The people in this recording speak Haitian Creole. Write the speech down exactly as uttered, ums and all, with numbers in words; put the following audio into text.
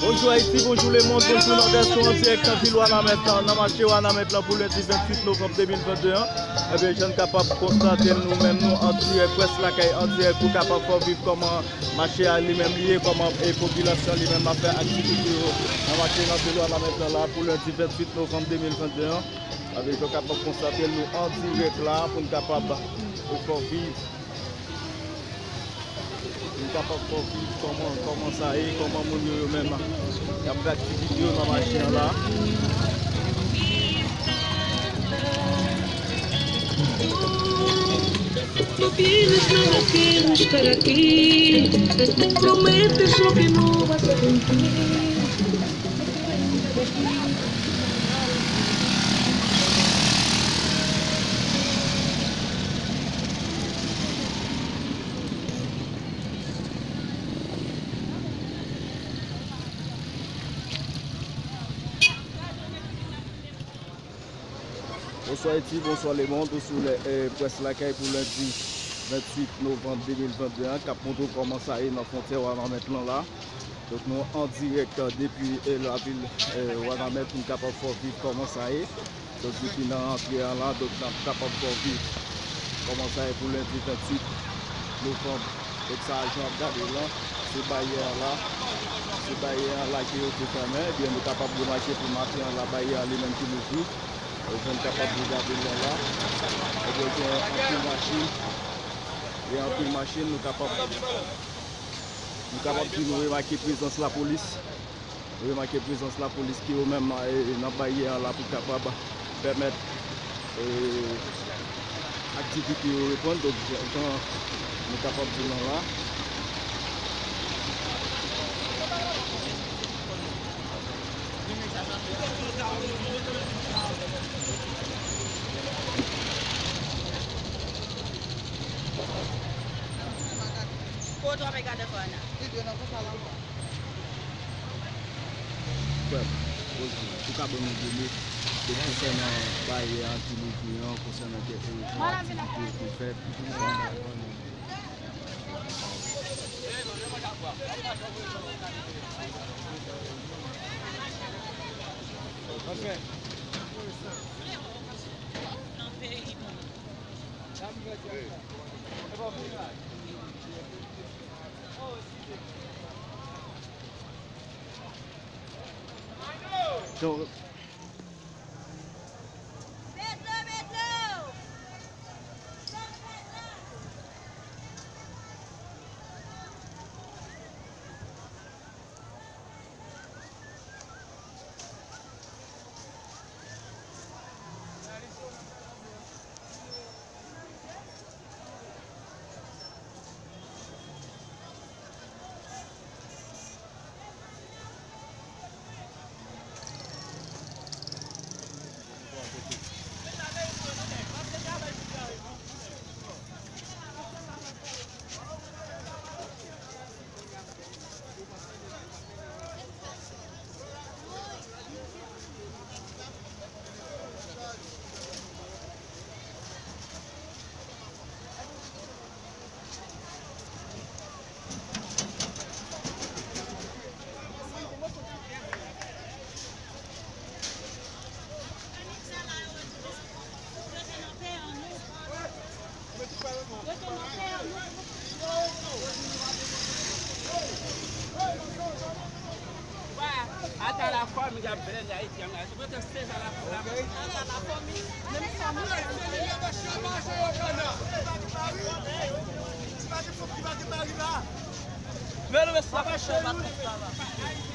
Bonjou Ayiti, bonjou lemonn, bonjou Nòdès, nou an dirèk nan vil Wanament lan, nan mache Wanament lan pou lendi venntuit novanm de mil vennde an. Ebyen, jan n kapab konstate l nou menm, nou an dirèk, Près Lakay an dirèk pou kapab fè w viv kòman mache a li menm li ye, kòman e popilasyon li menm ap fè aktivite yo nan mache nan vil Wanament lan la pou lendi venntuit novanm de mil vennde an. Avèk jan w kapab konstate l, nou an dirèk la pou n kapab fè w viv, pou n kapab fè w viv kòman, kòman sa ye, kòman moun yo, yo menm y ap fè aktivite yo nan mache an la. Lo pides nada que buscar aquí, prometes lo que no vas a cumplir. Bonswa Ayiti, bonswa lemonn, ou sou lè, eh, Près Lakay pou lendi venntuit novanm de mil vennde an, k ap montre w kòman sa ye nan fwontyè Wanament lan la. Donk, nou an dirèk, eh, depi, eh, lavil, eh, Wanament pou n kapab fè w viv kòman sa ye. Donk, depi nan rantre an la, donk, n ap kapab fè w viv kòman sa ye pou lendi venntuit novanm. Donk, sa a, jan w ap gade l lan, se baryè an la. Se baryè an la ke yo te fèmen. Ebyen, nou kapab remake pou maten an la, baryè an li menm ki louvri. Ebyen, nou kapab regade l lan la. Ebyen, gen anpil machin. Gen anpil machin, nou kapab, nou kapab di nou remake prezans lapolis. Remake prezans lapolis ki yo menm, e, nan baryè an la pou kapab pèmèt, e, aktivite yo reprann. Donk, jan nou kapab di lan la. Frè m, ou ka ban nou de mo konsènan baryè an ki louvri an, konsènan kèk aktivite ki fèt. Donk, Ata la fanmi k ap blenn Ayiti an, ata la fanmi, menm fanmi. Men nou, men sa pa cheri.